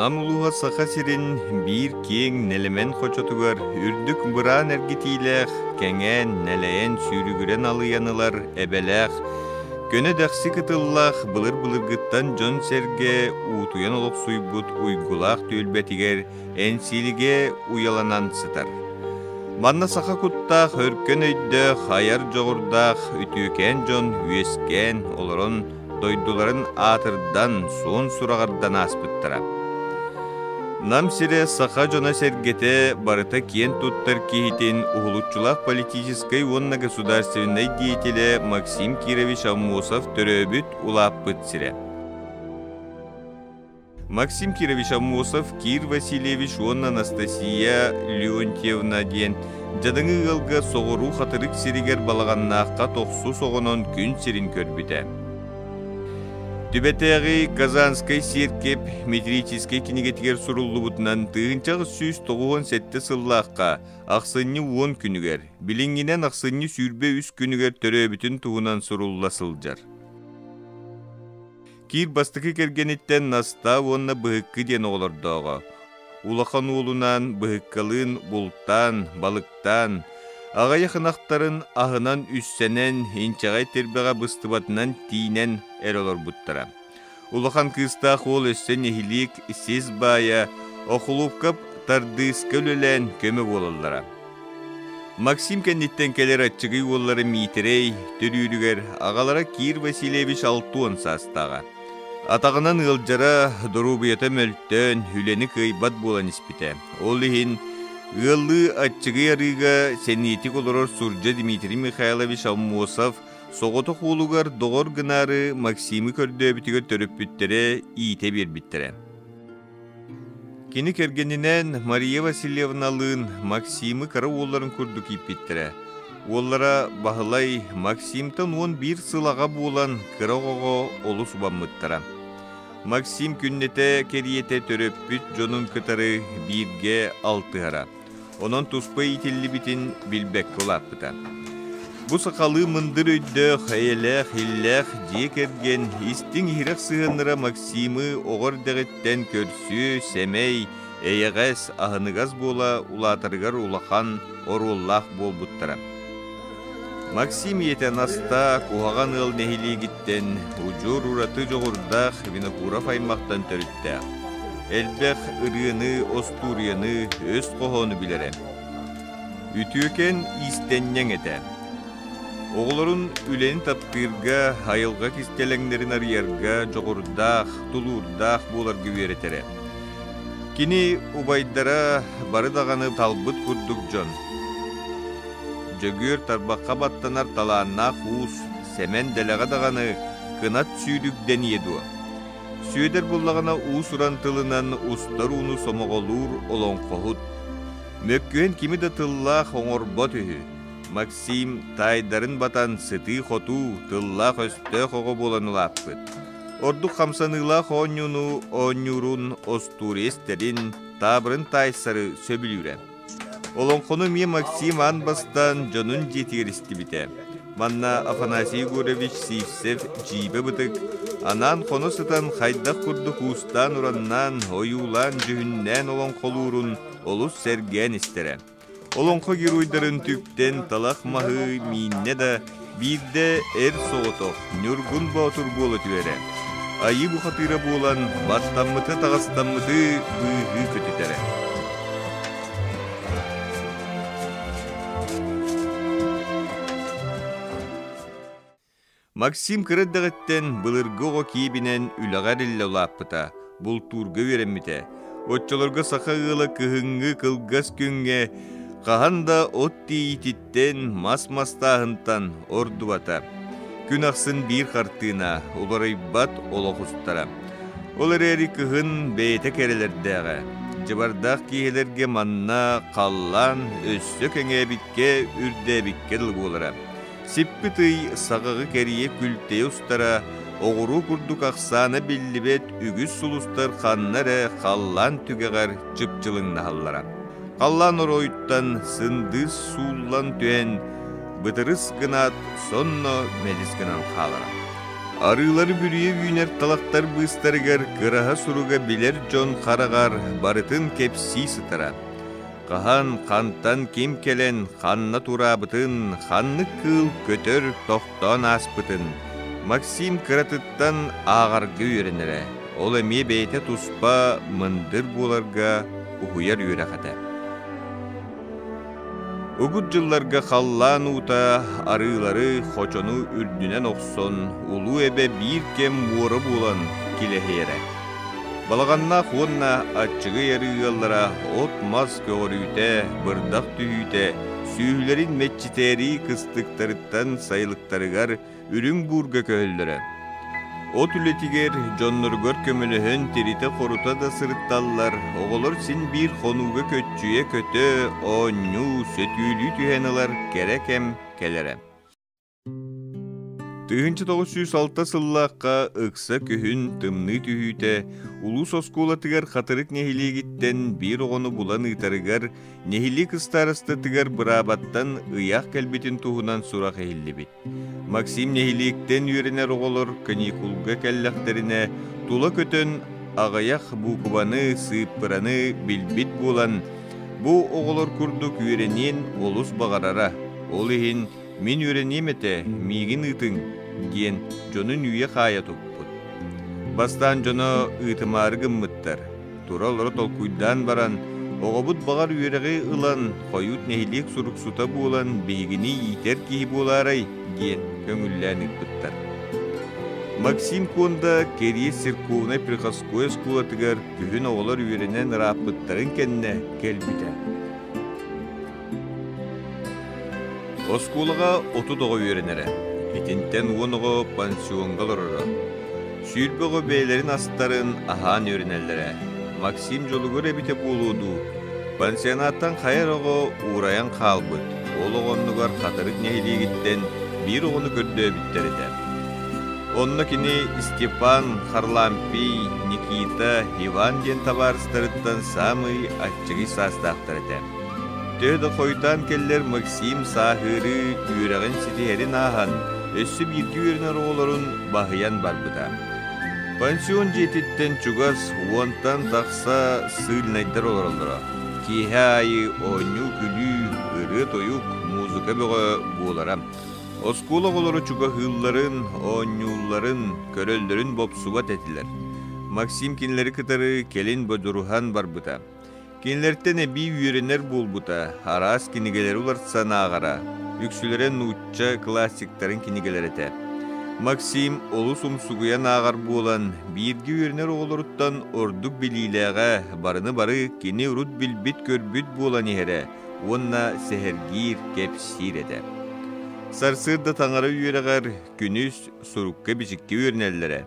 Нам улууһа Саха сирин биир киэҥ нэлэмэн хочотугар үрдүк быраан эргитиилээх, кэҥээн, нэлэйэн, сүүрүгүрэн алыйан ылар эбэлээх, көнө дэхси кытыллаах былыр-былыргыттан дьон-сэргэ уутуйан олохсуйбут уйгулаах түөлбэтигэр Энсиилигэ уйаланан сытар. Манна саха куттаах, өркөн өйдөөх, айар дьоҕурдаах үтүөкээн дьон үөскээн олорон дойдуларын аатырдан, суон сураҕырдан ааспыттара. Нам сирэ саха дьоно-сэргэтэ барыта киэн туттар киһитин уһулуччулаах политическай уонна государственнай деятелэ Максим Кирович Аммосов төрөөбүт, улааппыт сирэ. Максим Кирович Аммосов, Кир Васильевич уонна Анастасия Леонтьевна диэн дьадаҥы ыалга соҕуруу Хатырык сиригэр балаҕаннаахха тохсус оҕонон күн сирин көрбүтэ. Түбэтээҕи Казанскай сиэркэп метрическэй кинигэтигэр суруллубутунан 1997 сыллаахха ахсынньы 10 күнүгэр, билиҥҥинэн ахсынньы 23 күнүгэр төрөөбүтүн туһунан сурулла сылдьар. Киир бастакы кэргэниттэн Настаа уонна Быһыккы диэн оҕолордооҕо. Улахан уолунаан Быһыккалыын бултаан, балыктаан, аҕыйах ынахтарын аһынан үссэнэн, инчэҕэй тирбэҕэ быстыбатынан тиинэн эрэ олорбуттара. Улахан кыыстаах уол өссө нэһилиэк сис баайа Охулуупкап тардыыска үлэлээн көмө буолаллара. Максим кэнниттэн кэлэр аччыгый уоллара Миитэрэй төрүүрүгэр аҕалара Кир Васильевич 60 саастааҕа. Атаҕынан ыалдьара, доруобуйата мөлтөөн, үлэни кыайбат буолан испитэ. Ол иһин ыаллыы аччыгый арыыга сэниэтик олорор сурдьа Дмитрий Михайлович Аммосов соҕотох уолугар доҕор гынаары Максимы көрдөөбүтүгэр төрөппүттэрэ иитэ биэрбиттэрэ. Кини кэргэнинээн Мария Васильевналыын Максимы кыра уолларын курдук ииппиттэрэ. Уоллара Баһылай Максимтан 11 сыл аҕа буолан кыра оҕоҕо олус убаммыттара. Максим күннэтэ кэриэтэ төрөппүт дьонун кытары бииргэ алтыһара. Онон туспа иитиллибитин билбэккэ улааппыта. Бу сахалыы мындыр өйдөөх, эйэлээх, иллээх дьиэ кэргэн истиҥ-иһирэх сыһыаннара Максимы оҕо эрдэҕиттэн көрсүө, сэмэй, эйэҕэс, аһыныгас буола улаатарыгар улахан оруоллаах буолбуттара. Максим ийэтэ Настаа куһаҕан ыал нэһилиэгиттэн удьуор ураты дьоҕурдаах Винокуров аймахтан төрүттээх. Элбэх ырыаны, остуоруйаны, өс хоһоону билэрэ. Үтүөкэн иистэнньэҥ этэ. Оҕолорун үлэни таптыырга, айылҕа кистэлэҥнэрин арыйарга дьоҕурдаах, тулуурдаах буоларга үөрэтэрэ. Кини убайдара бары даҕаны талбыт курдук дьон. Дьөгүөр тарбахха баттанар талааннаах уус, Сэмэн дэлэҕэ даҕаны кынат сүүрүк дэниэ дуо? Сүөдэр буллаҕына уус-уран тылынан устар ууну сомоҕолуур олоҥхоһут. Мөккүһэн кими да тыллаах оҥорбот үһү. Максим таайдарын батан сытыы-хотуу, тыллаах-өстөөх оҕо буолан улааппыт. Ордук хамсаныылаах оонньууну оонньуурун остуоруйа истэрин, таабырын таайсары сөбүлүүрэ. Олоҥхону эмиэ Максим аан бастаан дьонун дьиэтигэр истибитэ. Манна Афанасий Егорович Сивцев дьиибэ бытык, анаан хоно сытан хайдах курдук уустаан-ураннаан, ойуулаан-дьүһүннээн олоҥхолуурун олус сэргээн истэрэ. Олоҥхо геройдарын түптэн талах маһы мииннэ да, биирдэ эр соҕотох Ньургун Боотур буола түһэрэ. Айыы бухатыыра буолан, баттаммыты-таҕастаммыты быыһыы көтүтэрэ. Максим кыра эрдэҕиттэн былыргы оҕо киэбинэн үлэҕэ эриллэ улааппыта, бултуурга үөрэммитэ. Оччолорго саха ыала кыһыҥҥы кылгас күҥҥэ хаһан да от тиийиититтэн, мас мастааһынтан ордубата. Күн ахсын биир хартыына, уларыйбат олох устара. Ол эрээри кыһын бэйэтэ кэрэлэрдээҕэ. Дьыбардаах киэһэлэргэ манна халлаан өссө кэҥээбиккэ, үрдээбиккэ дылы буолара. Сиппит ый саҕаҕы кэрийэ күлтэйэ устара, оҕуруо курдук ахсаана биллибэт үгүс сулустар ханна эрэ халлаан түгэҕэр чыпчылыҥнаһаллара. Халлаан оройуттан сындыыс сууллан түһэн, бытырыс гынаат сонно мэлис гынан хаалара. Арыылары бүрүйэ үүнэр талахтар быыстарыгар кыраһа суруга билэр дьон хараҕар барытын кэпсии сытара. Хаһан, хантан ким кэлэн, ханна тураабытын, ханнык кыыл көтөр тохтоон ааспытын Максим кыратыттан ааҕарга үөрэнэрэ. Ол эмиэ бэйэтэ туспа мындыр буоларга уһуйар үөрэх этэ. Угут дьылларга халлаан уута арыылары, хочону үрдүнэн охсон, улуу эбэ биир кэм муора буолан килэһийэрэ. Балаҕаннаах уонна аччыгый арыы ыаллара от-мас көҕөрүүтэ, бырдах түһүүтэ, сүөһүлэрин мэччитээри кыстыктарыттан сайылыктарыгар үрүҥ буурга көһөллөрө. От үлэтигэр дьонноругар көмөлөһөн тиритэ-хорута да сырытталлар, оҕолор син биир хонууга көччүйэ көтө, оонньуу, сөтүөлүү түһэн ылар кэрэ кэм кэлэрэ. 1906 сыллаахха ыкса күһүн тымныы түһүүтэ улуус оскуолатыгар Хатырык нэһилиэгиттэн биир оҕону булан ыытарыгар нэһилиэк ыстаарастатыгар быраабаттан ыйаах кэлбитин туһунан сурах иһиллибит. Максим нэһилиэктэн үөрэнэр оҕолор каникулга кэллэхтэринэ тула көтөн аҕыйах буукубаны, сыыппараны билбит буолан, бу оҕолор курдук үөрэниэн олус баҕарара. Ол иһин мин үөрэниэм этэ, миигин ыытыҥ диэн дьонун үүйэ-хаайа туппут. Бастаан дьоно ыытымаары гыммыттар. Тура-олоро толкуйдаан баран, оҕобут баҕар үөрэҕи ылан, хойут нэһилиэк суруксута буолан биһигини иитэр киһи буолаарай диэн көҥүллээн ыыппыттар. Максим Куонда Кэриэс церковнай приходской оскуолатыгар күһүн оҕолор үөрэнэн ырааппыттарын кэннэ кэлбитэ. Оскуолаҕа 30 оҕо үөрэнэрэ. Итинтэн 10 оҕо пансиоҥҥа олороро. 20 оҕо бэйэлэрин астарын аһаан үөрэнэллэрэ. Максим дьолугар эбитэ буолуо дуу, пансионаттан хайа эрэ оҕо уурайан хаалбыт, ол оҕо оннугар Хатырык нэһилиэгиттэн биир оҕону көрдөөбүттэр этэ. Онно кини Степан, Харлампий, Никита, Иван диэн табаарыстарыттан саамай аччыгый саастаахтар этэ. Төһө да хойутаан кэллэр Максим сааһыыры үөрэҕин ситиһэрин ааһан, өссө бииргэ үөрэнэр оҕолорун баһыйан барбыта. Пансион дьиэтиттэн чугас уонтан тахса сыыльнайдар олороллоро. Киэһэ аайы оонньуу-күлүү, ырыа-тойук, музыка бөҕө буолара. Оскуола оҕолоро чугаһыылларын, оонньуулларын, көрөллөрүн бопсубат этилэр. Максим кинилэри кытары кэлин бодоруһан барбыта. Кинилэртэн эбии үөрэнэр буолбута, араас кинигэлэри уларсан ааҕара, үксүлэрэ нуучча классиктарын кинигэлэрэ этэ. Максим олус умсугуйан ааҕар буолан, бииргэ үөрэнэр оҕолоруттан ордук билиилээҕэ, барыны-бары кини урут билбит-көрбүт буолан иһэрэ уонна сэһэргиир, кэпсиир этэ. Сарсыарда таҥара үөрэҕэр, күнүс сурукка-бичиккэ үөрэнэллэрэ.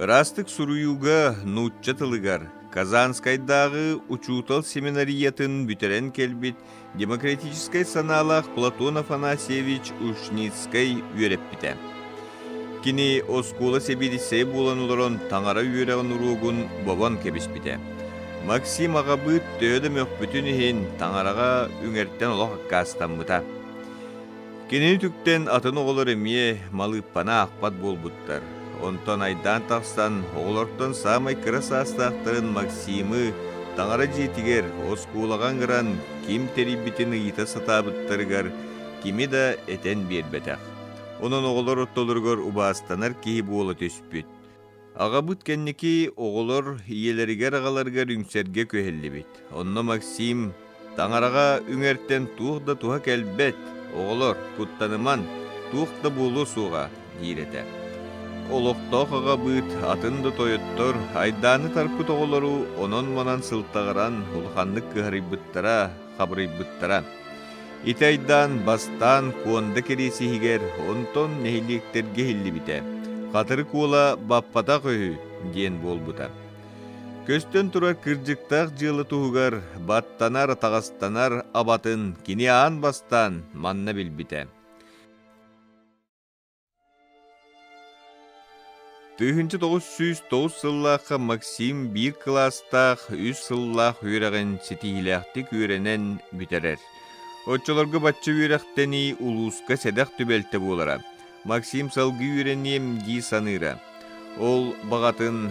Ыраастык суруйууга нуучча тылыгар, Казанскайдааҕы учуутал семинариятын бүтэрэн кэлбит демократическай санаалаах Платон Афанасьевич Ушницкай үөрэппитэ. Кини оскуола сэбиэдиссэйэ буолан олорон таҥара үөрэҕин уруогун бобон кэбиспитэ. Максим аҕабыыт төһө да мөхпүтүн иһин таҥараҕа үҥэртэн олох аккаастаммыта. Кинини үтүктэн атын оҕолор эмиэ малыыппаны аахпат буолбуттар. Онтон айдаан тахсан, оҕолортон саамай кыра саастаахтарын Максимы таҥара дьиэтигэр, оскуолаҕа ыҥыран ким тэрийбитин ыйыта сатаабыттарыгар кими да этэн биэрбэтэх. Онон оҕолор ортолоругар убаастанар киһи буола түспүт. Аҕабыт кэнники оҕолор ийэлэригэр-аҕаларыгар үҥсэргэ күһэллибит. Онно Максим «Таҥараҕа үҥэртэн туох да туһа кэлбэт, оҕолор, куттаныман, туох да буолуо суоҕа» диир этэ. Олохтоох аҕабыыт, атын да тойоттор айдааны тарпыт оҕолору онон-манан сылтаҕыран улаханнык кыһарыйбыттара, хабырыйбыттара. Ити айдаан бастаан Куонда кириэсиһигэр, онтон нэһилиэктэргэ иһиллибитэ. Хатырык уола баппатах үһү. диэн буолбута. Көстөн турар кырдьыктаах дьыала туһугар баттанар-атаҕастанар абатын кини аан бастаан манна билбитэ. 1909 сыллаахха Максим биир кылаастаах үс сыллаах үөрэҕин ситиһиилээхтик үөрэнэн бүтэрэр. Оччолорго бачча үөрэхтэнии улууска сэдэх түбэлтэ буолара. Максим салгыы үөрэниэм дии саныыра. Ол баҕатын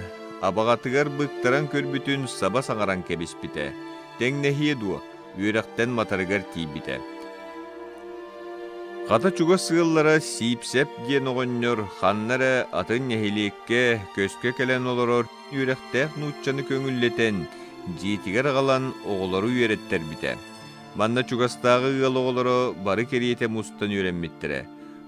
абаҕатыгар быктаран көрбүтүн саба саҥаран кэбиспитэ. Тэҥнэһиэ дуо, үөрэхтэн матарыгар тиийбитэ. Хата чугас ыаллара Сиипсэп диэн оҕонньор ханна эрэ атын нэһилиэккэ көскө кэлэн олорор үөрэхтээх нууччаны көҥүллэтэн, дьиэтигэр аҕалан оҕолору үөрэттэрбитэ. Манна чугастааҕы ыал оҕолоро бары кэриэтэ мустан үөрэммиттэрэ.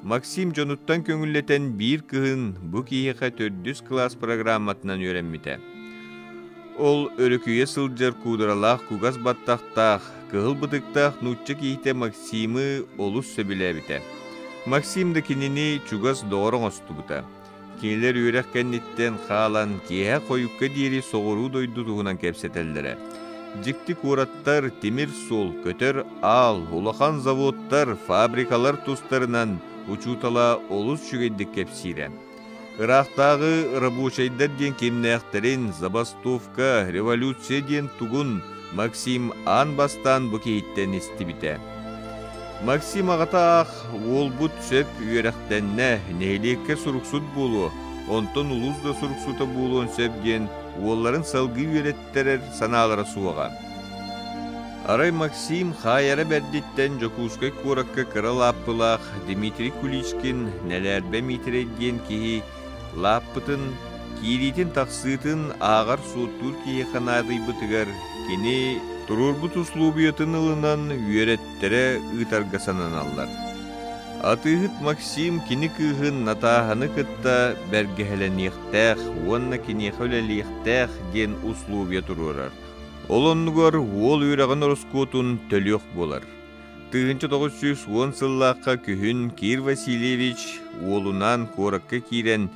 Максим дьонуттан көҥүллэтэн биир кыһын бу киһиэхэ төрдүс кылаас программатынан үөрэммитэ. Ол өрүкүйэ сылдьар куударалаах кугас баттахтаах, кыһыл бытыктаах нуучча киһитэ Максимы олус сөбүлээбитэ. Максим да кинини чугас доҕор оҥостубута. Кинилэр үөрэх кэнниттэн хаалан киэһэ хойукка диэри соҕуруу дойду туһунан кэпсэтэллэрэ. Дьикти куораттар, тимир суол, көтөр аал, улахан заводтар, фабрикалар тустарынан учуутала олус үчүгэйдик кэпсиирэ. Ыраахтааҕы рабочайдар диэн кимнээхтэрин, забастовка, революция диэн тугун Максим аан бастаан бу киһиттэн истибитэ. Максим аҕата аах уолбут сөп үөрэхтэннэ, нэһилиэккэ суруксут буолуо, онтон улуус да суруксута буолуон сөп диэн уолларын салгыы үөрэттэрэр санаалара суоҕа. Арай Максим хаайара бэрдиттэн Дьокуускай куоракка кыра лааппылаах Дмитрий Куличкин Нэлээрбэ Миитэрэй диэн киһи лааппытын киириитин-тахсыытын ааҕар-суоттуур киһиэхэ наадыйбытыгар кини туруорбут услуобуйатын ылынан үөрэттэрэ ыытарга сананаллар. Атыыһыт Максим кини кыыһын Натааһаны кытта бэргэһэлэниэхтээх уонна киниэхэ үлэлиэхтээх диэн услуобуйа туруорар. Ол оннугар уол үөрэҕин ороскуотун төлүөх буолар. 1910 сыллаахха күһүн Кир Васильевич уолунаан куоракка киирэн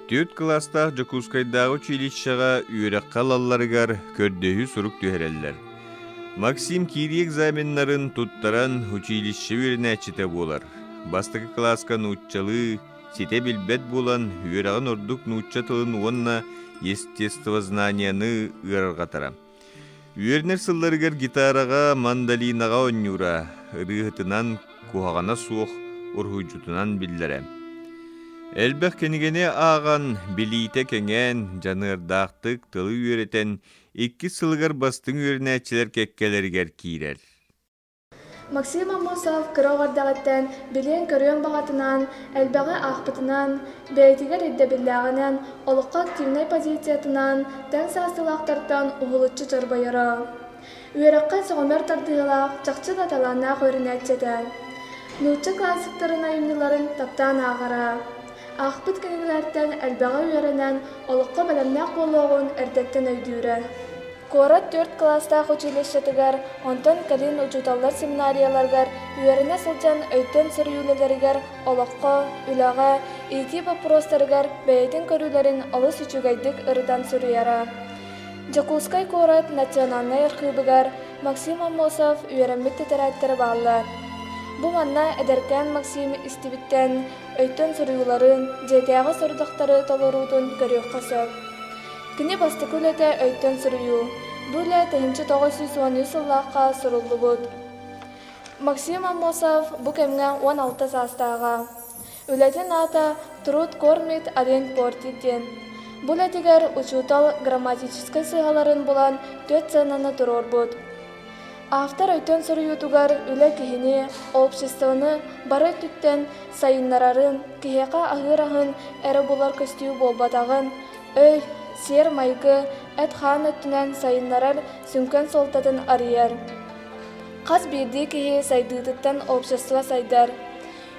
түөрт кылаастаах Дьокуускайдааҕы училищеҕа үөрэххэ ылалларыгар көрдөһүү сурук түһэрэллэр. Максим киирии экзаменнарын туттаран училище үөрэнээччитэ буолар. Бастакы кылааска нууччалыы ситэ билбэт буолан үөрэҕин ордук нуучча тылын уонна естествознанияны ыарырҕатара. Үөрэнэр сылларыгар гитараҕа, мандолинаҕа оонньуура, ырыаһытынан куһаҕана суох уруһуйдьутунан биллэрэ. Элбэх кинигэни ааҕан, билиитэ кэҥээн, дьаныардаахтык тылы үөрэтэн, иккис сылыгар бастыҥ үөрэнээччилэр кэккэлэригэр киирэр. Максим Аммосов кыра оҕо эрдэҕиттэн билиэн-көрүөн баҕатынан, элбэҕи аахпытынан, бэйэтигэр ирдэбиллээҕинэн, олоххо активнай позициятынан тэҥ саастыылаахтартан уһулуччу чорбойоро. Үөрэххэ сөҕүмэр тардыһыылаах, чахчы да талааннаах үөрэнээччи этэ. Нуучча классиктарын айымньыларын таптаан ааҕара. Аахпыт кинигэлэртэн элбэҕи үөрэнэн, олоххо бэлэмнээх буолуоҕун эрдэттэн өйдүүрэ. Куорат түөрт кылаастаах училищетыгар, онтон кэлин учууталлар семинарияларыгар үөрэнэ сылдьан өйтөн суруйуу үлэлэригэр олоххо, үлэҕэ, иитии боппуруостарыгар бэйэтин көрүүлэрин олус үчүгэйдик ырытан суруйара. Дьокуускай куорат национальнай архыыбыгар Максим Аммосов үөрэммит тэтэрээттэрэ бааллар. Бу манна эдэркээн Максим истибиттэн өйтөн суруйууларын, дьиэтээҕи сорудахтары толоруутун көрүөххэ сөп. Кини бастакы үлэтэ өйтөн суруйуу. Бу үлэ 1993 сыллаахха суруллубут. Максим Аммосов бу кэмҥэ 16 саастааҕа. Үлэтин аата «Труд кормит, олень портит» диэн. Бу үлэтигэр учуутал грамматическай сыыһаларын булан түөрт сыананы туруорбут. Автор өйтөн суруйуутугар үлэ киһини, обществоны бары өттүттэн сайыннарарын, киһиэхэ аһыыр аһын эрэ булар көстүү буолбатаҕын, өй, сиэр-майгы, эт-хаан өттүнэн сайыннарар сүҥкэн суолтатын арыйар. Хас биирдии киһи сайдыытыттан общество сайдар.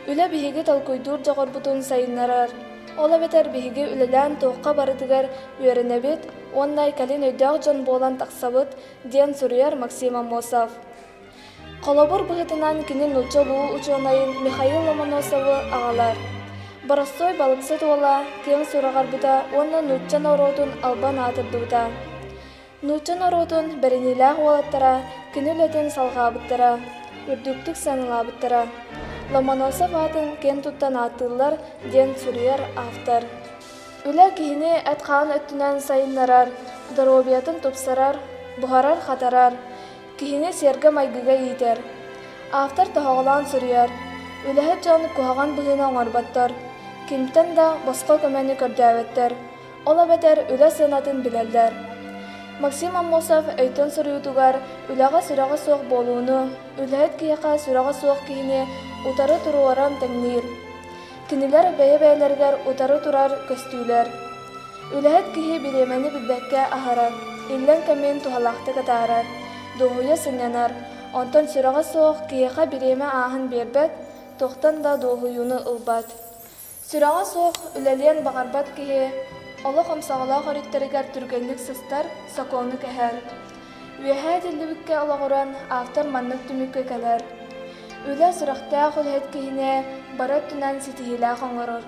Үлэ биһиги толкуйдуур дьоҕурбутун сайыннарар. Ол эбэтэр биһиги үлэлээн туохха барытыгар үөрэнэбит уонна кэлин өйдөөх дьон буолан тахсабыт, диэн суруйар Максим Аммосов. Холобур быһыытынан кини нуучча улуу учуонайын Михаил Ломоносовы аҕалар. Боростуой балыксыт уола киэҥ сураҕырбыта уонна нуучча норуотун албан аатырдыбыта. Нуучча норуотун бэриниилээх уолаттара кини үлэтин салҕаабыттара, үрдүктүк сыаналаабыттара. Ломоносов аатын киэн туттан ааттыыллар диэн суруйар автор. Үлэ киһини эт-хаан өттүнэн сайыннарар, доруобуйатын тупсарар, буһарар-хатарар, киһини сиэргэ-майгыга иитэр. Автор тоһоҕолоон суруйар: Үлэһит дьон куһаҕан быһыыны оҥорботтор, кимтэн да босхо көмөнү көрдөөбөттөр, ол эбэтэр үлэ сыанатын билэллэр. Максим Аммосов өйтөн суруйуутугар үлэҕэ сүрэҕэ суох буолууну, үлэһит киһиэхэ сүрэҕэ суох киһини утары туруоран тэҥниир. Кинилэр бэйэ-бэйэлэригэр утары турар көстүүлэр. Үлэһит киһи бириэмэни билбэккэ аһарар, иллэҥ кэмин туһалаахтык атаарар, дуоһуйа сынньанар, онтон сүрэҕэ суох киһиэхэ бириэмэ ааһан биэрбэт, туохтан да дуоһуйууну ылбат. Сүрэҕэ суох үлэлиэн баҕарбат киһи олох омсоҕолоох өрүттэригэр түргэнник сыстар, сокуону кэһэр. Үөһээ этиллибиккэ олоҕуран автор маннык түмүккэ кэлэр: Үлэ сүрэхтээх үлэһит киһини бары өттүнэн ситиһиилээх оҥорор.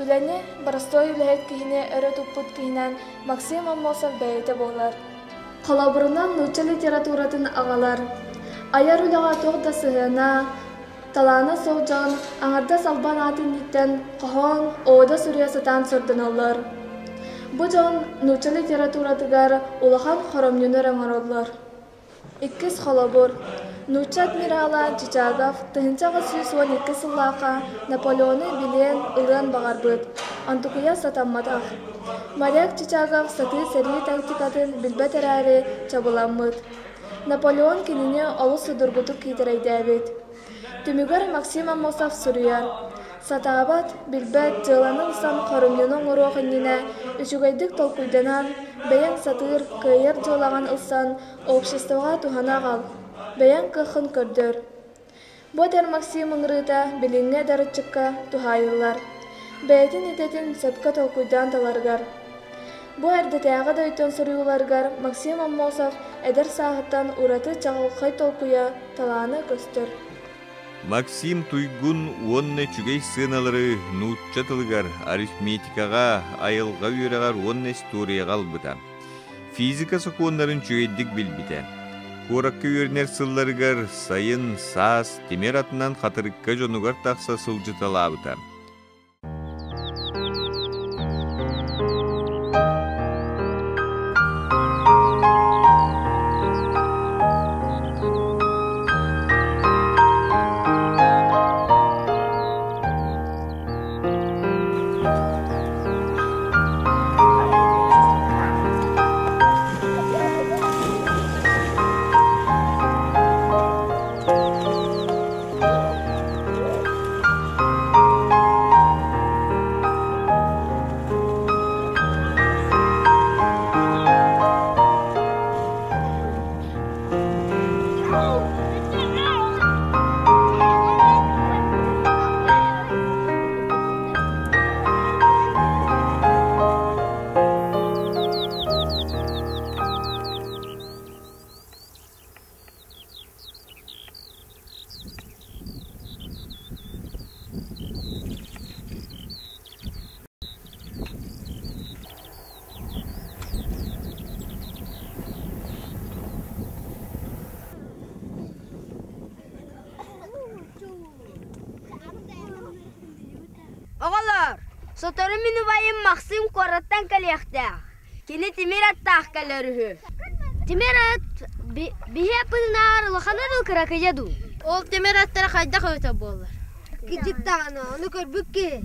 Үлэни боростуой үлэһит киһини өрө туппут киһинэн Максим Аммосов бэйэтэ буолар. Холобурунан нуучча литературатын аҕалар. Айар үлэҕэ туох да сыһыана, талаана суох дьон аҥардас албан аат инниттэн хоһоон, ода суруйа сатаан сордоноллор. Бу дьон нуучча литературатыгар улахан хоромньуну эрэ оҥороллор. Иккис холобур. Нуучча адмирала Чичагов 1812 сыллаахха Наполеону билиэн, ылыан баҕарбыт, онтукуйа сатамматах. Моряк Чичагов сатыы сэрии тактикатын билбэт эрээри чабыламмыт. Наполеон кинини олус судургутук киитэрэйдээбит. Түмүгэр Максим Аммосов суруйар: «Сатаабат, билбэт дьыаланы ылсан хорумньуну оҥоруох иннинэ үчүгэйдик толкуйданан, бэйэҥ сатыыр, кыайар дьыалаҕын ылсан обществоҕа туһаны аҕал, бэйэҥ кыаххын көрдөр». Бу этэр Максим ыҥырыыта билиҥҥи эдэр ыччакка туһаайыллар, бэйэтин идэтин сөпкө толкуйдаан таларыгар. Бу эрдэтээҕи дойдутун суруйууларыгар Максим Аммосов эдэр сааһыттан ураты чаҕылхай толкуйа, талаана көстөр. Максим туйгун уонна үчүгэй сыаналары нуучча тылыгар, арифметикаҕа, айылҕа үөрэҕэр уонна историяҕа ылбыта. Физика сокуоннарын үчүгэйдик билбитэ. Куоракка үөрэнэр сылларыгар сайын, саас тимир атынан Хатырыкка дьонугар тахса сылдьыталаабыта. Оҕолор, сотору мин убайым Максим куораттан кэлиэхтээх. Кини тимир аттаах кэлэр үһү. Тимир ат биһи аппытынааҕар улахана дуу, кыракыйа дуу? Ол тимир аттара хайдах эбитэ буоллар? Кидьик даҕаны, ону көрбүт киһи.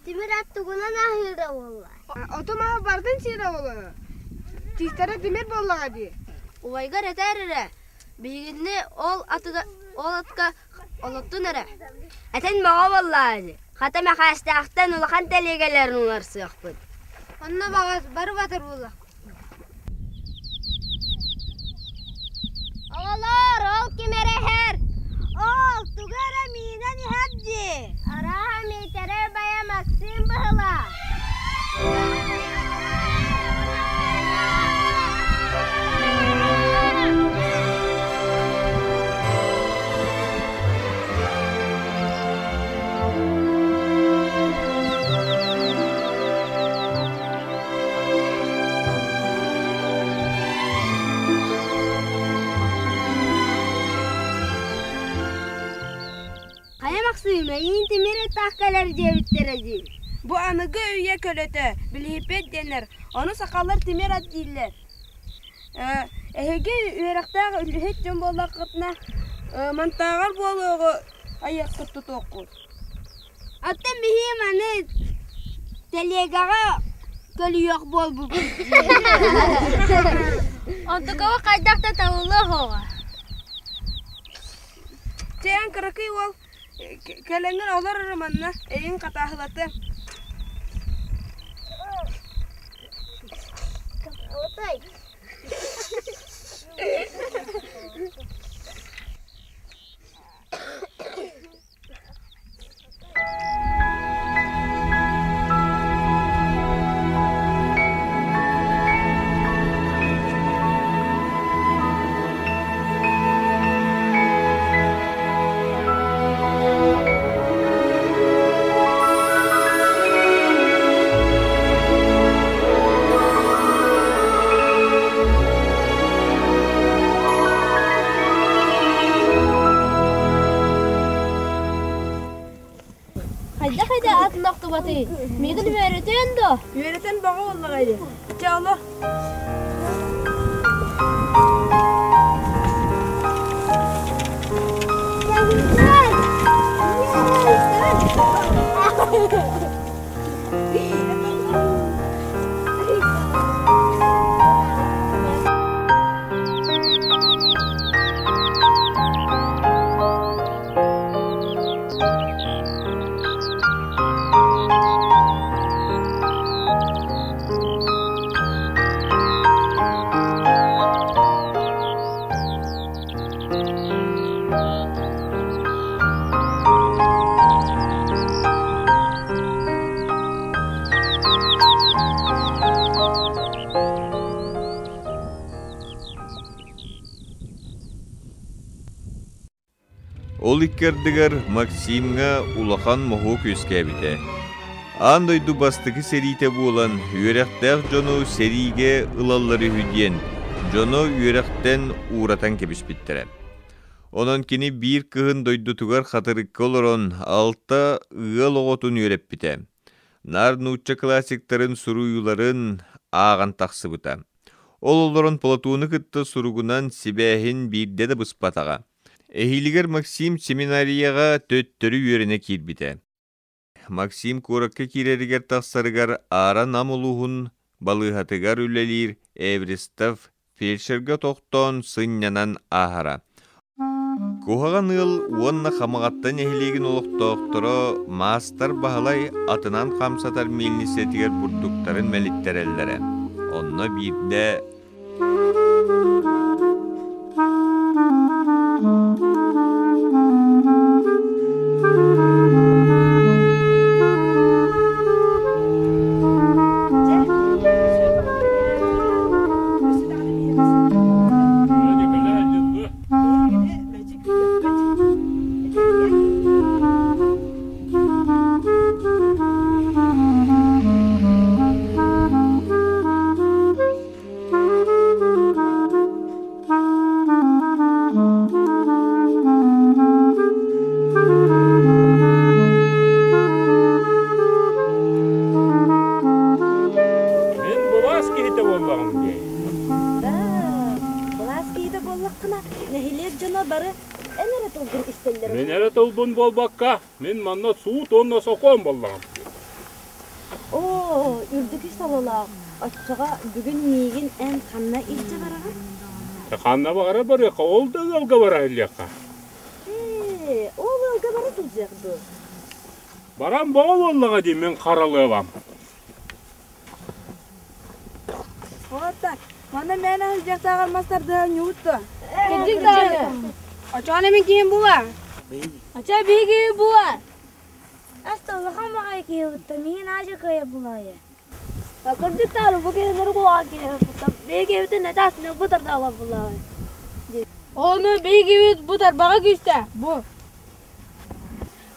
Тимир ат тугунан аһыыра буолла? Оту-маһы бардын сиэрэ буолуо. Тиистэрэ тимир буоллаҕа дии. Убайгар этээр эрэ, биһигини ол атыга ол атка олоттун эрэ. Этэн бөҕө буоллаа ини. Хата Мэхээстээхтэн улахан тэлиэгэлэрин уларсыахпыт. Онно баҕас бары батар буоллах. Оҕолоор, ол ким эрэ иһэр? Ол тугу эрэ миинэн иһэр дии. Арааһа Миитэрэй байа Максим быһылаах. аттаах кэлэр диэбиттэрэ дии. Бу аныгы үйэ көлөтө, билиһиппиэт дэнэр, ону сахалар тимир ат дииллэр. Эһиги үөрэхтээх үлэһит дьон буоллаххытына, мантааҕар буолуоҕу айыаххыт тутуоххут. Оттон биһиги маны тэлиэгэҕэ көлүйүөх буолбуппут. Онтукабы хайдах да табыллыа суоҕа. Чэ, эн кыракый уол кэлэҥҥин олор эрэ манна, эйигин хатааһылатыам. Хайдах этэ атын охтубатый? Миигин үөрэтэн дуо? Үөрэтэн бөҕө буоллаҕа ини. Чэ, олор. Ол икки ардыгар Максимҥа улахан моһуок үөскээбитэ. Аан дойду бастакы сэриитэ буолан, үөрэхтээх дьону сэриигэ ылаллар үһү диэн, дьоно үөрэхтэн ууратан кэбиспиттэрэ. Онон кини биир кыһын дойдутугар Хатырыкка олорон алта ыал оҕотун үөрэппитэ. Наар нуучча классиктарын суруйууларын ааҕан тахсыбыта. Ол олорон Платону кытта суругунан сибээһин биирдэ да быспатаҕа. Эһиилигэр Максим семинарияҕа төттөрү үөрэнэ киирбитэ. Максим куоракка киирэригэр тахсарыгар аара Нам улууһун балыыһатыгар үлэлиир Эверестов фельдшергэ тохтоон сынньанан ааһара. Куһаҕан ыал уонна Хамаҕатта нэһилиэгин олохтоохторо маастар Баһылай атынан хамсатар миэлиҥсэтигэр бурдуктарын мэлиттэрэллэрэ. Онно биирдэ Мин былаас киһитэ буоллаҕым дии. Былаас киһитэ буоллаххына, нэһилиэк дьоно бары эн эрэ тылгын истэллэр. Мин эрэ тылбын буолбакка, мин манна суут уонна сокуон буоллаҕым. Оо, үрдүкү сололоох, оччоҕо бүгүн миигин эн ханна илдьэ бараҕын? Ханна баҕарар барыахха, ол да ыалга бара иһиллиэххэ. Ээ, ол ыалга бара сылдьыах дуу? Баран боҕо буоллаҕа дии мин харалыабам. Оҕотта, манна мээнэ сылдьыахтааҕар мас тардыһа ньуут дуо? Кырдьык даҕаны. Очоон эмин киһим була. Ача биһиги була. Аста улахан баҕайы киһи бутта, миигин аадьа кыайа булаайа. Кырдьык даҕаны бу киһилэри куһаҕан киһи бутта. Биһиги этаасына бу тардаала булаайа. Ону биһигибит бу тарбаҕа күүстэ бу.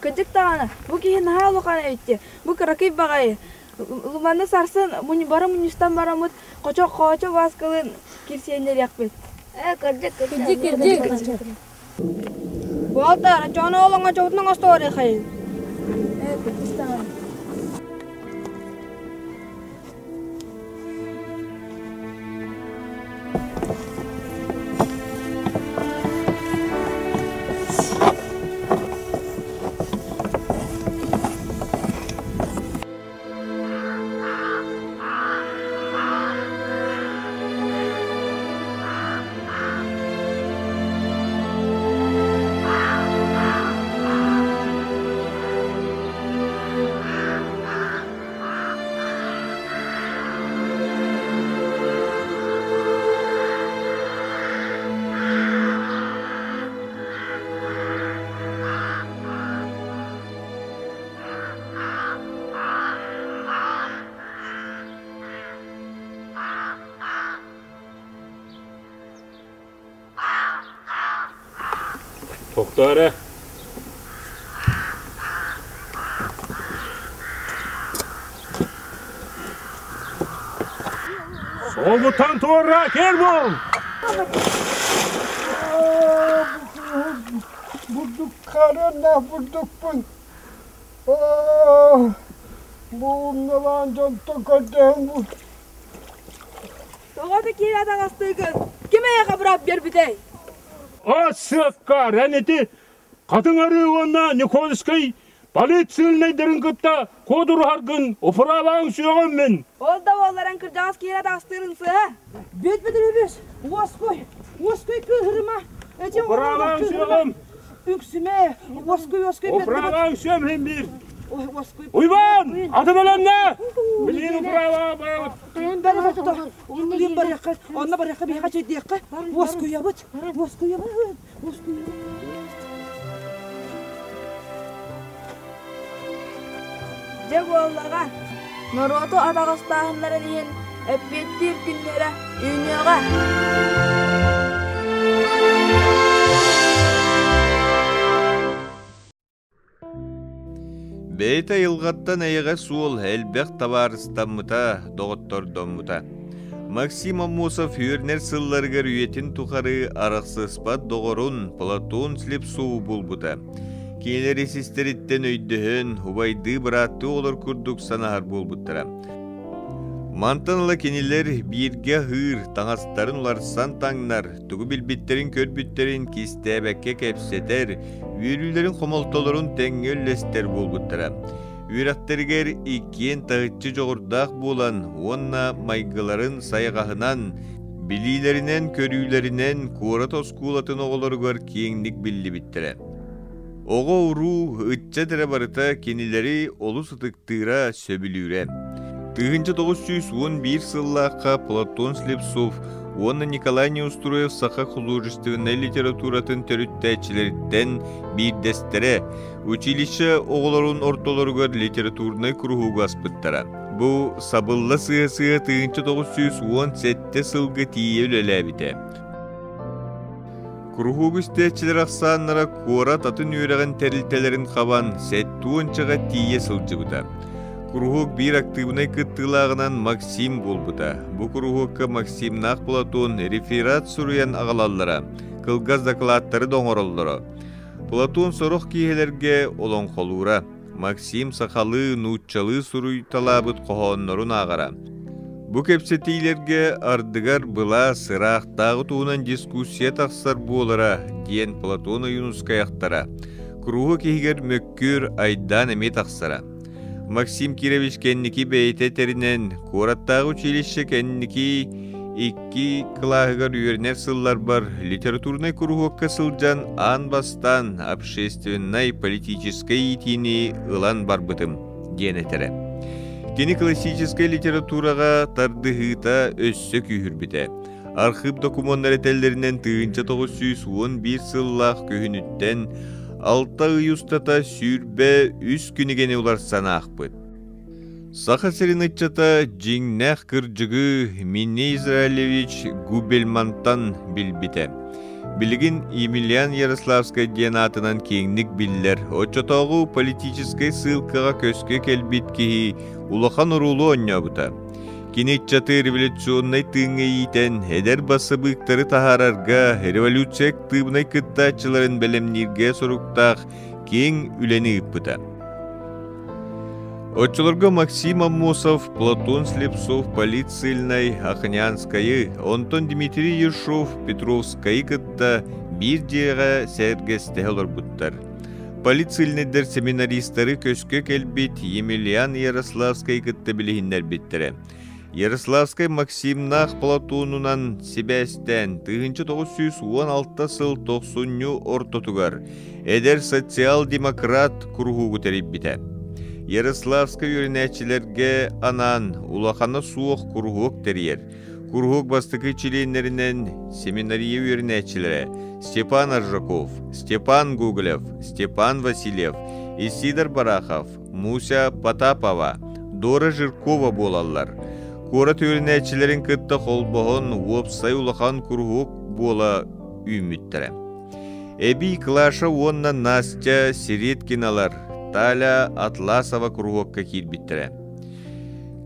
Кырдьык даҕаны, бу киһи наһаа улахан эбит Бу кыракый баҕайы. Манна сарсын бары мунньустан бараммыт хочо-хоочо Бааскалыын кирсиэннэриэхпит. Ээ, кырдьык, Кырдьык, кырдьык. Буолтар, оччоҕуна ол оҥочобутун оҥостуоруйхайын. Ээ, кырдьык даҕаны. Тохтоо эрэ. Солбуттан туора кэр бол! Бурдук харыаннаах бурдукпун. Бу умналаан дьонтон көрдөһөн бу. Тоҕо да киһи атаҕастыыгын? Ким эйиэхэ быраап биэрбитэй? Ас-сыаккар, эн ити Хатыҥ Арыы уонна Никольскай полицейнайдарын кытта куодуруһаргын управаҥ сүөҕүм мин. Ол да буолларан кырдьаҕас киһи атаҕастыырын сыыһа. Бүт Петрович, уоскуй, уоскуй кыыһырыма. Эти Управаҥ сүөҕүм. Үксүмэ, уоскуй, уоскуй. Управаҥ сүөм иһин биир. Уоскуй. Уйбаан, аты бэлэмнэ! Билигин управаҕа барабыт. Билин барыахха, онно барыахха биһиэхэ чэйдиэххэ. Уоскуйабыт, уоскуйабыт, уоскуйабыт. Дьэ буоллаҕа, норуоту атаҕастааһыннарын иһин эппиэттиир күннэрэ үүнүөҕэ. Бэйэтэ айылҕаттан эйэҕэс суол элбэх табаарыстаммыта, доҕоттордоммута. Максим Аммосов үөрэнэр сылларыгар үйэтин тухары арахсыспат доҕорун Платон Слепцову булбута. Кинилэр ис-истэриттэн өйдөһөн, убайдыы-бырааттыы оҕолор курдук санаһар буолбуттара. Мантан ыла кинилэр бииргэ аһыыр, таҥастарын уларсан таҥнар, тугу билбиттэрин-көрбүттэрин кистээбэккэ кэпсэтэр, үөрүүлэрин-хомолтолорун тэҥҥэ үллэстэр буолбуттара. Үөрэхтэригэр иккиэн таһыччы дьоҕурдаах буолан уонна майгыларын сайаҕаһынан, билиилэринэн-көрүүлэринэн куорат оскуолатын оҕолоругар киэҥник биллибиттэрэ. Оҕо-уруу, ыччат эрэ барыта кинилэри олус ытыктыыра, сөбүлүүрэ. 1911 сыллаахха Платон Слепцов уонна Николай Неустроев саха художественнай литературатын төрүттээччилэриттэн биирдэстэрэ, училище оҕолорун ортолоругар литературнай куруһугу аспыттара. Бу сабылла сыа-сыа 1917 сылга тиийэ үлэлээбитэ. Куруһуок истээччилэр ахсааннара куорат атын үөрэҕин тэрилтэлэрин хабан сэттуончаҕа тиийэ сылдьыбыта. Куруһуок биир актыыбынай кыттыылааҕынан Максим буолбута. Бу куруһуокка Максимнаах Платон реферат суруйан аҕалаллара, кылгас дакылааттары да оҥороллоро. Платон сорох киэһэлэргэ олоҥхолуура. Максим сахалыы, нууччалыы суруйталаабыт хоһооннорун ааҕара. Бу кэпсэтиилэргэ ардыгар былаас ыраахтааҕы туһунан дискуссия тахсар буолара, диэн Платон Ойуунускай ахтара. Куруһуок иһигэр мөккүөр айдаан эмиэ тахсара. Максим Кирович кэнники бэйэтэ тэринэн, куораттааҕы училище кэнники икки кылааһыгар үөрэнэр сылларбар литературнай куруһуокка сылдьан аан бастаан общественнай политическай иитиини ылан барбытым диэн этэрэ. Кини классическай литератураҕа тардыһыыта өссө күүһүрбүтэ. Архыып докумуоннар этэллэринэн 1911 сыллаах күһүнүттэн алта ый устата 23 кинигэни уларсан аахпыт. Саха сирин ыччата дьиҥнээх кырдьыгы Минни Израилевич Губельмантан билбитэ. Билигин Емельян Ярославскай диэн аатынан киэҥник биллэр, оччотооҕу политическай сыылкаҕа көскө кэлбит киһи улахан оруолу оонньообута. Кини ыччаты революционнай тыыҥҥа иитэн, эдэр бассабыыктары таһаарарга, революция актыыбынай кыттааччыларын бэлэмнииргэ соруктаах киэҥ үлэни ыыппыта. Оччолорго Максим Аммосов, Платон Слепцов политсыльнай Ахнянскайы, онтон Дмитрий Ершов Петровскайы кытта биир дьиэҕэ сэргэстэһэ олорбуттар. Политсыльнайдар семинаристары көскө кэлбит Емельян Ярославскай кытта билиһиннэрбиттэрэ. Ярославскай Максимнаах Платонунан сибээстээн 1916 сыл тохсунньу ортотугар эдэр социал-демократ куруһуугу тэрийбитэ. Ярославскай үөрэнээччилэргэ анаан улахана суох куруһуок тэрийэр. Куруһуок бастакы чилиэннэринэн семинария үөрэнээччилэрэ Степан Аржаков, Степан Гоголев, Степан Васильев, Исидор Барахов, Муся Потапова, Дора Жиркова буолаллар. Куорат үөрэнээччилэрин кытта холбоһон уопсай улахан куруһуок буола үүммүттэрэ. Эбии Клаша уонна Настя Середкиналар, Таля Атласова куруһуокка киирбиттэрэ.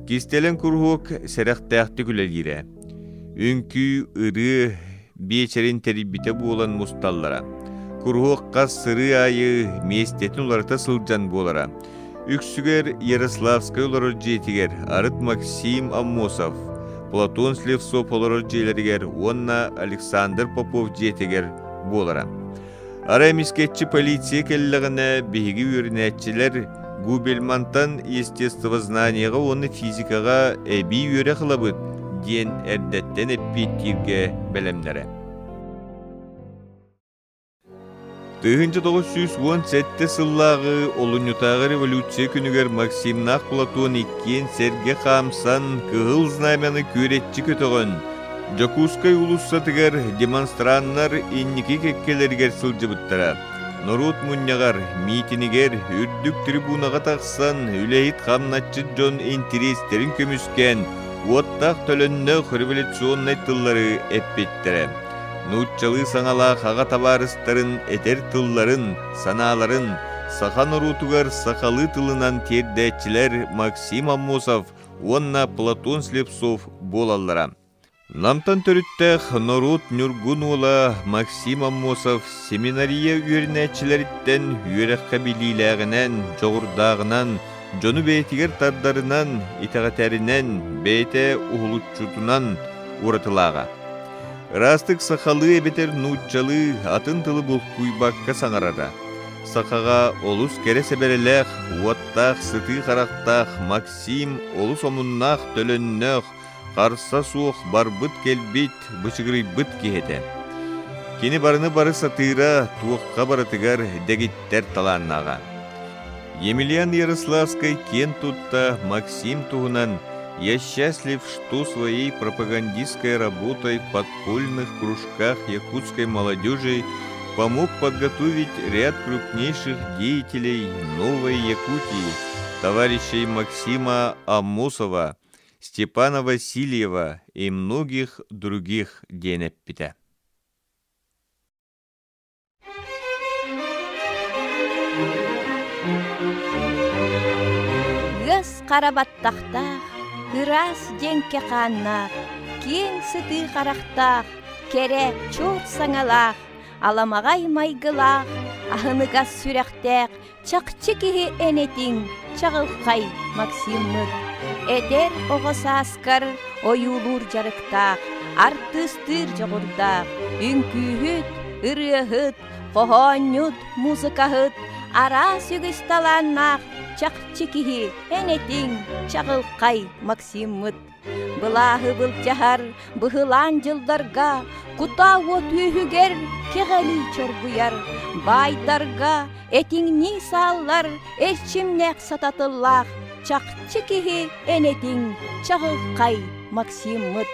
Кистэлэҥ куруһуок сэрэхтээхтик үлэлиирэ. Үҥкүү, ырыа биэчэрин тэрийбитэ буолан мусталлара. Куруһуок хас сырыы аайы миэстэтин уларыта сылдьан буолара. Үксүгэр Ярославскай олорор дьиэтигэр арыт Максим Аммосов, Платон Слепцов олорор дьиэлэригэр уонна Александр Попов дьиэтигэр буолара. Арай эмискэччи полиция кэллэҕинэ биһиги үөрэнээччилэр Губельмантан естествознанияҕа уонна физикаҕа эбии үөрэх ылабыт диэн эрдэттэн эппиэттииргэ бэлэмнэрэ. 1917 сыллааҕы олунньутааҕы революция күнүгэр Максимнаах Платон иккиэн сэргэ хаамсан Кыһыл Знамяны күөрэччи көтөҕөн, Дьокуускай уулуссатыгар демонстраннар инники кэккэлэригэр сылдьыбыттара. Норуот мунньаҕар, миитинигэр үрдүк трибунаҕа тахсан үлэһит хамначчыт дьон интириэстэрин көмүскээн, уоттаах-төлөннөөх революционнай тыллары эппиттэрэ. Нууччалыы саҥалаах аҕа табаарыстарын этэр тылларын, санааларын саха норуотугар сахалыы тылынан тиэрдээччилэр Максим Аммосов уонна Платон Слепцов буолаллара. Намтан төрүттээх норуот ньургун уола Максим Аммосов семинария үөрэнээччилэриттэн үөрэххэ билиилээҕинэн, дьоҕурдааҕынан, дьону бэйэтигэр тардарынан, итэҕэтэринэн, бэйэтэ уһулуччутунан уратылааҕа. Ыраастык сахалыы эбэтэр нууччалыы атын тылы булкуйбакка саҥарара. Сахаҕа олус кэрэ сэбэрэлээх, уоттаах, сытыы харахтаах Максим олус омуннаах, төлөннөөх, харса суох барбыт-кэлбит, бычыгырыйбыт киһи этэ. Кини барыны бары сатыыра, туохха барытыгар дэгиттэр талааннааҕа. Емельян Ярославскай киэн тутта Максим туһунан «Я счастлив, что своей пропагандистской работой в подпольных кружках якутской молодежи помог подготовить ряд крупнейших деятелей Новой Якутии, товарищей Максима Аммосова, Степана Васильева и многих других» диэн эппитэ. Ыас хара баттахтаах, ыраас дьэҥкэ хааннаах, киэҥ сытыы харахтаах, кэрэ, чуор саҥалаах, аламаҕай майгылаах, аһыныгас сүрэхтээх чахчы киһи эн этиҥ, чаҕылхай Максиммыт. Эдэр оҕо сааскар ойуулуур дьарыктаах, артыыстыыр дьоҕурдаах, үҥкүүһүт, ырыаһыт, хоһоонньут, музыкаһыт, араас үгүс талааннаах чахчы киһи эн этиҥ, чаҕылхай Максиммыт. Былааһы былдьаһар быһылаан дьылларга кутаа уот үөһүгэр кэҕэлии чоргуйар, баайдарга этиҥнии сааллар эрчимнээх сататыллаах чахчы киһи эн этиҥ чаҕылхай Максиммыт.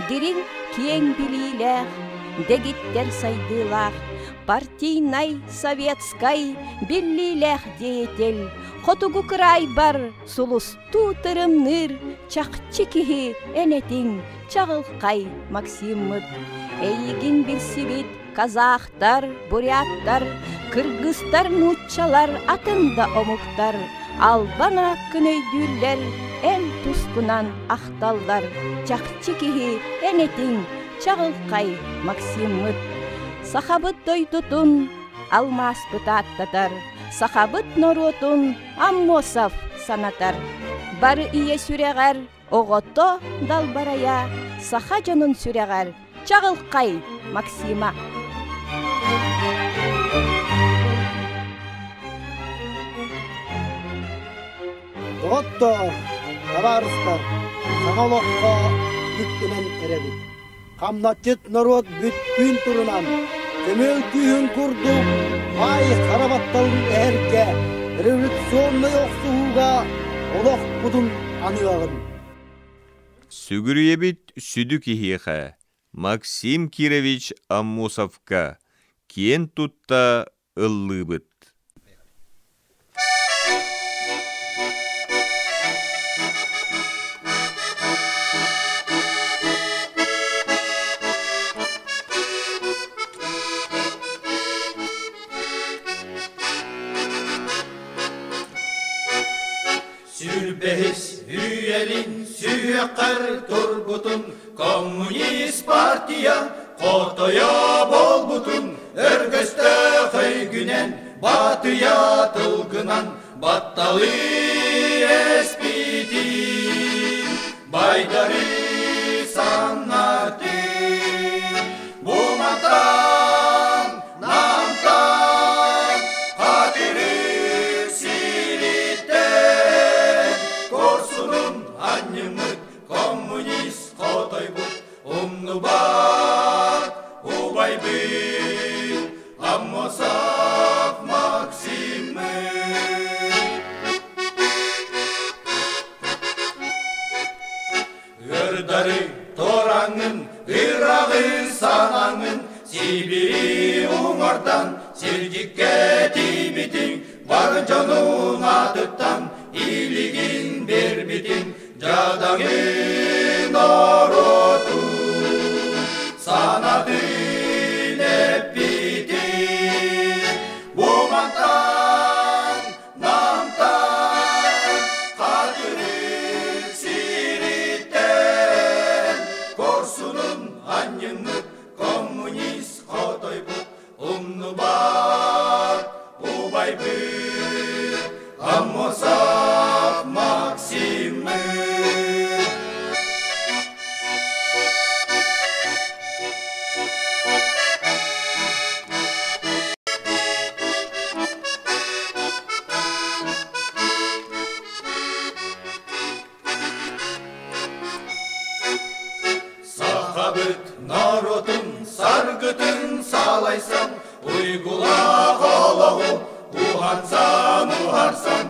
Дириҥ киэҥ билиилээх, дэгиттэр сайдыылаах, партийнай, советскай биллиилээх деятель, хотугу кыраайбар сулус Туу тырымныыр чахчы киһи эн этиҥ, чаҕылхай Максиммыт. Эйигин билсибит казахтар, буряттар, кыргызтар, нууччалар, атын да омуктар албан ааккын өйдүүллэр, эн тускунан ахталлар. Чахчы киһи эн этиҥ, чаҕылхай Максиммыт. Сахабыт дойдутун алмааспыт ааттатар, сахабыт норуотун Аммосов. санатар. Бары ийэ сүрэҕэр оҕото далбарайа, саха дьонун сүрэҕэр чаҕылхай Максима. Доҕоттоор, табаарыстар, саҥа олоххо үктэнэн эрэбит. Хамначчыт норуот бүттүүн турунан, көмүөл күүһүн курдук баай хара батталын эһэргэ революционнай охсуһууга олохпутун аныаҕын. Сүгүрүйэбит сүдү киһиэхэ Максим Кирович Аммосовка киэн тутта ыллыыбыт. Сүрбэһис үйэлин сүһүөххэр турбутун Коммунист партия хотойо буолбутун Өргөстөөх өйгүнэн батыйа тылгынан Батталы эспитин байдары саннартын Бу мантан намтан хатырык сириттэн Куорсунун анньыммыт коммунист хотойбут умнубат убайбыт Аммосов Максиммыт. Ырдары тораҥын, ыраҕы санаҥын, Сибири уҥуордан сирдьиккэ тиийбитиҥ, бар дьонун аатыттан илигин биэрбитиҥ, дьадаҥы норуотун санатын эппитиҥ. Бу мантан Намтан хатырык сириттэн Куорсунун анньыммыт коммунист хотойбут умнубат убайбыт Аммосов Максиммыт. Сахабыт норуотун саргытын салайсан, уйгулаах олоҕу уһансан уһарсан,